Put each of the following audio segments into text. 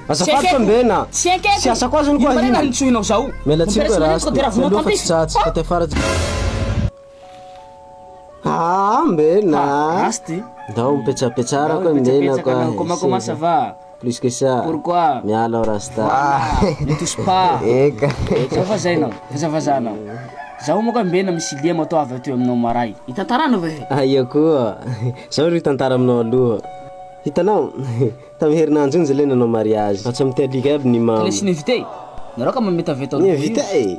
Azafady fa mbena. Tsy ekeko. Tsy asako azony Ino koa marina iny. nitsohinao zao? Miala tsiny koa Mon père rasty. sy Taloha manenjika fa de tsy tsatsy raha fa ty afara tsy. Ah mbena. Rasty. Ndao mipetsapetsara koa mbena Mipetsapetsaka anao. koa. Comment comment ça va? Plus que ça. Pourquoi? Miala ao rasta. Ne touche pas. Eka. Zao fa zay nao, vazavazanao. Zaho moa ka mbena misy lia matoa avy aty aminao maray. Itantarana va he? Aia koa. Zao ro tantara aminao aloha. Hitanao, tamin'ny herinandro iny zalahy nanao mariage. Fa tsy amin'ny alika aby ny mamo. Kale sy ni-invité. Nareo ka mametaveta Ni invité e.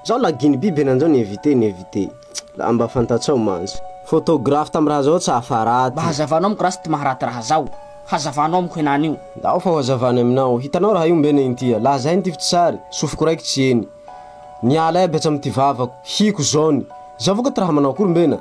Zao laginy biby henanjao ni invité ni invité. La mba fantatrao mantsy. Photographe tamin'ny raha zao tsy ahafaraty. Mba hazavanao amiko rasy ty maharaty raha zao. Hazavanao amiko henany io. Ndao fa ho hazavany aminao. Hitanao raha io mbena intia. Laha zahay nitifitsy sary, sofiko raiky tsy eny. Niala aby hatramin'ity vavako. Hiko zone. Zao avao ka ty raha manao akory mbena.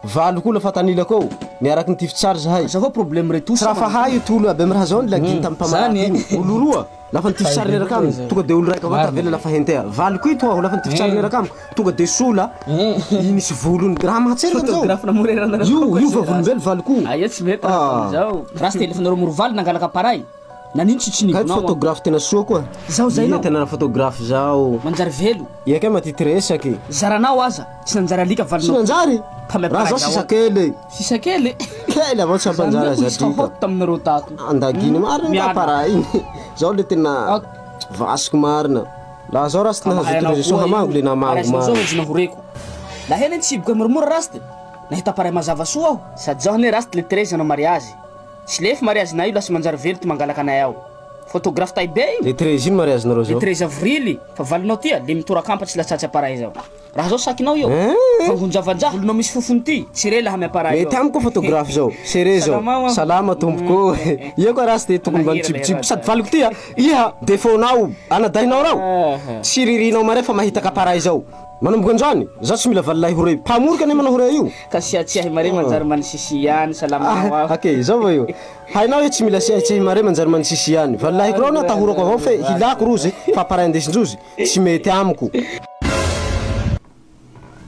Valiko olo fa tanilako ao. Niaraky nitifitsy sary zahay. Zao avao problème retouche. Tsy raha fa hay io ty olo aby amy raha zao ny laginy tamin'ny mpamaraty Zany iny. Olo roa. Lafa nitifitsy sary niaraka aminy, tonga de olo raiky avao tavela lafa hentea. Valiko ito aho lafa nitifitsy sary niaraka amiko, tonga de sola. I nisy volony. Raha mahatserika zao. Photographe namorera Io io vavolombelo valiko. Aia tsy mety raha Ah. zao. Rasy telefonareo morovaly nangalaka appareil. Nanino tsy tsy Kay nivonao? photographe tena soa koa. Zao zay Ia nao. tena photographe zao. Manjary velo. Ia kay matity resaky. Zaranao aza tsy nanjary alika Tsy valinao. nanjary. Tamy Raha zao appareil sisa kely. Sisa kely. Kely avao tsy ampanjary azy alika. hot taminareo tato. Andaginy marina Miala. appareil iny. Zao le tena Ok. vasiko marina. Laha zao raha tsy nahazo autorisation hamango le namango Zao marina. izy nahoreko. La hena nitsiboka moramora rasty. Nahita appareil mazava soa aho. Sady zao ane rasty le 13 anao mariage. Tsy lefy mariage nay io lasa manjary velo ty mangalaka anay ao. Photographe taille be io. Le 13 iny mariage nareo Le zao. 13 avril fa valinao ty le mitorakampa tsy latsatsy appareil zao. Raha zao sakinao io. Eh. Fangonjavanjaha volonao misy fofony ty. Tsy re laha amy appareil. Mety amiko photographe zao. Sere zao. Salama aho. Salama tompoko. Ia koa raha de tokony mba nitsibotsibo. Sady valiko ty a. Iha défaut-nao anadahinao rao. Tsy ririnao mare fa mahita appareil zao. Manomboka androany, zaho tsy mila valilahy ho re. Mpamorika ane manao ho re io. Ka siatsiahy mare manjary manisisi ihany salama ho aho. Ok, zao vao io. Hainao hoe tsy mila siatsiahy mare manjary manisisi ihany. Valilahiko rao no atahorako avao fe hilako rozy fa appareil andesindrozy tsy mety amiko.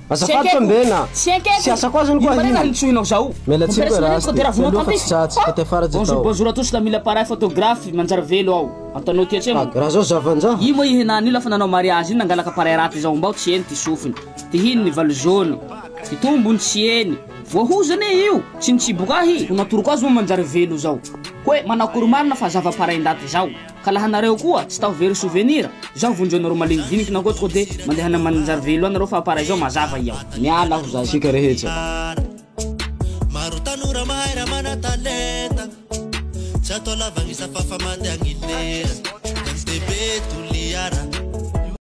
Azafady fa mbena. Tsy ekeko. Tsy asako azony koa Ino marina iny. nitsohinao zao? Miala tsiny Mon père koa sy manenjika rasty. de raha vonoa Taloha fa tampy. tsy tsatsy fa ty afara tsy Bonjour atao. bonjour à tous la mila appareil photographe manjary velo ao. Antanao ty atsemo. Raha zao zavanjaha. Io moa i henany io lafa nanao mariage iny nangalaka appareil raty zao mbao tsy eny ty sofiny. Ty hiny ny valozony. Ty tombony tsy eny. Voahozany e io. Tsy nitsiboka ahy. Ho natoroko azy moa manjary velo zao. Hoe manakory marina fa zava appareil ndaty zao. Ka laha nareo koa tsy tao very souvenir. Zaho vonjonareo malinidiniky na koa tsiko de mandehana manjary velo anareo fa appareil zao mazava iao. Miala aho zay. Tsika rehetra. Maro tanora mahay raha mana talenta. Tsy atao lava gny safafa mandeha gn'ileta.